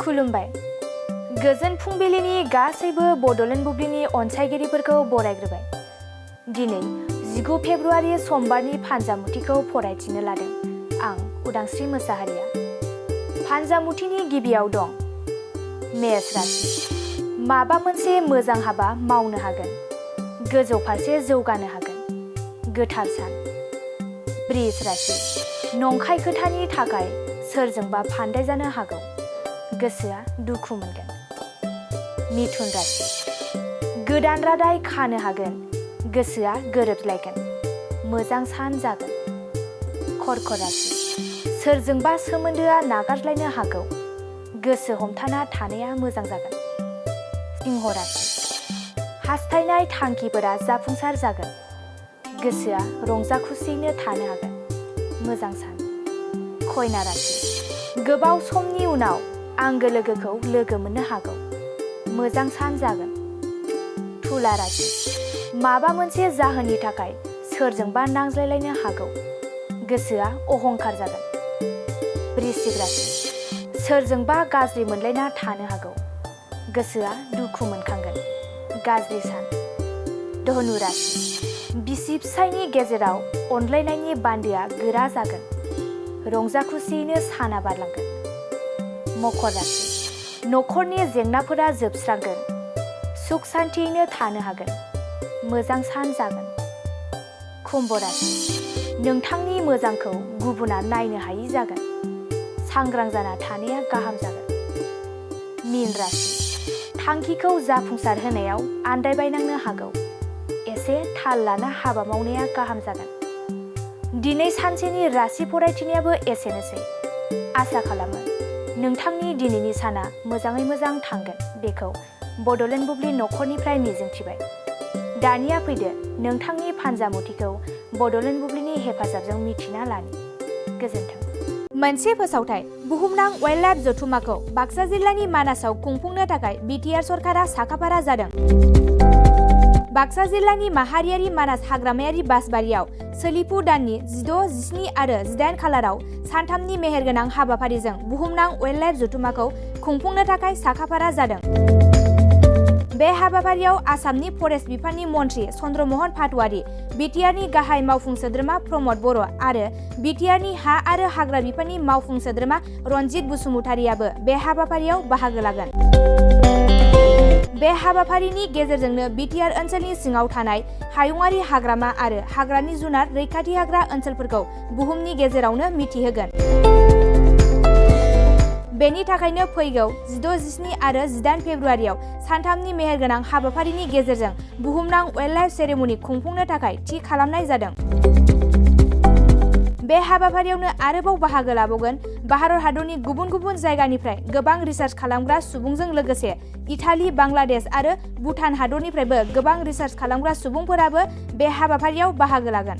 खुलुमबाय। गोजोन फुंबिलिनि गासैबो बड'लेण्ड बुब्लिनि अनसायगिरिफोरखौ बरायग्रोबाय। दिनै 19 फेब्रुआरि समबारनि फानजामुथिखौ फरायथिनो लादों आं उदांस्रि मोसाहारिया। फानजामुथिनि गिबियाव दं मेष राशि। माबा मोनसे मोजां हाबा मावनो हागोन, गोजौ फारसे जौगानो हागोन। गोथार सान। बृष राशि। नंखाय खोथानि थाखाय सोरजोंबा फान्दाय जानो हागौ, गोसोआ दुखु मोनगोन। मिथुन राशि। गोदान रादाय खानो हागोन, गोसोआ गोरोबलायगोन, मोजां सान जागोन। कर्क राशि। सोरजोंबा सोमोन्दोआ नागारलायनो हागौ, गोसो हमथाना थानाया मोजां जागोन। सिंह राशि। हास्थायनाय थांखिफोरा जाफुंसार जागोन, गोसोआ रंजा खुसियैनो थानो हागोन, मोजां सान। कन्या राशि। गोबाव समनि उनाव आंगो लोगोखौ लोगो मोननो हागौ, मोजां सान जागोन। तुला राशि। माबा मोनसे जाहोननि थाखाय सोरजोंबा नांज्लायलायनो हागौ, गोसोआ अहंकार जागोन। वृश्चिक राशि। सोरजोंबा गाज्रि मोनलायना थानो हागौ, गोसोआ दुखु मोनखांगोन, गाज्रि सान। धनु राशि। बिसि फिसायनि गेजेराव अनलायनायनि बान्दोआ गोरा जागोन, रंजा खुसियैनो साना बारलांगोन। मकर राशि। नखरनि जेंनाफोरा जोबस्रांगोन, सुख सान्थियैनो थानो हागोन, मोजां सान जागोन। कुम्भ राशि। नोंथांनि मोजांखौ गुबुना नायनो हायि जागोन, सांग्रां जाना थानाया गाहाम जागोन। मीन राशि। थांखिखौ जाफुंसार होनायाव आन्दायबायनांनो हागौ, एसे थाल लाना हाबा मावनाया गाहाम जागोन। दिनै सानसेनि राशि फरायथिनायाबो एसेनोसै। आसा खालामो नोंथांनि दिनैनि साना मोजाङै मोजां थांगोन बेखौ बड'लेण्ड बुब्लि नखरनिफ्राय मिजिंथिबाय। दानिया फैदो नोंथांनि फानजामुथिखौ बड'लेण्ड बुब्लिनि हेफाजाबजों मिथिना लानि। गोजोन्थों। मोनसे फोसावथाय बुहुमनां वाइल्डलाइफ जथुम्माखौ बाक्सा जिल्लानि मानासाव खुंफुंनो थाखाय बिटिआर सरकारा साखाफारा जादों। बाक्सा जिल्लानि माहारियारि मानास हाग्रामायारि बासबारियाव सोलिफु दाननि 16, 17 आरो 18 खालाराव सानथामनि मेहेरगोनां हाबाफारिजों बुहुमनां वाइल्डलाइफ जथुम्माखौ खुंफुंनो थाखाय साखाफारा जादों। बे हाबाफारियाव आसामनि फरेस्ट बिफाननि मन्थ्रि चन्द्रमहन पाटवारी, बिटिआरनि गाहाय मावफुं सोद्रोमा प्रमद बर' आरो बिटिआरनि हा आरो हाग्रा बिफाननि मावफुं सोद्रोमा रनजित बसुमतारियाबो बे हाबाफारियाव बाहागो लागोन। बे हाबाफारिनि गेजेरजोंनो बिटिआर ओनसोलनि सिङाव थानाय हायुङारि हाग्रामा आरो हाग्रानि जुनार रैखाथि होग्रा ओनसोलफोरखौ बुहुमनि गेजेरावनो मिथिहोगोन। बेनि थाखायनो फैगौ 16, 17 आरो 18 फेब्रुआरियाव सानथामनि मेहेरगोनां हाबाफारिनि गेजेरजों बुहुमनां वाइल्डलाइफ सेरेमनि खुंफुंनो थाखाय थि खालामनाय जादों। बे हाबाफारियावनो आरोबाव बाहागो लाबावगोन भारत हादरनि गुबुन गुबुन जायगानिफ्राय गोबां रिसार्च खालामग्रा सुबुंजों लोगोसे इटालि, बांलादेश आरो भुटान हादरनिफ्रायबो गोबां रिसार्च खालामग्रा सुबुंफोराबो बे हाबाफारियाव बाहागो लागोन।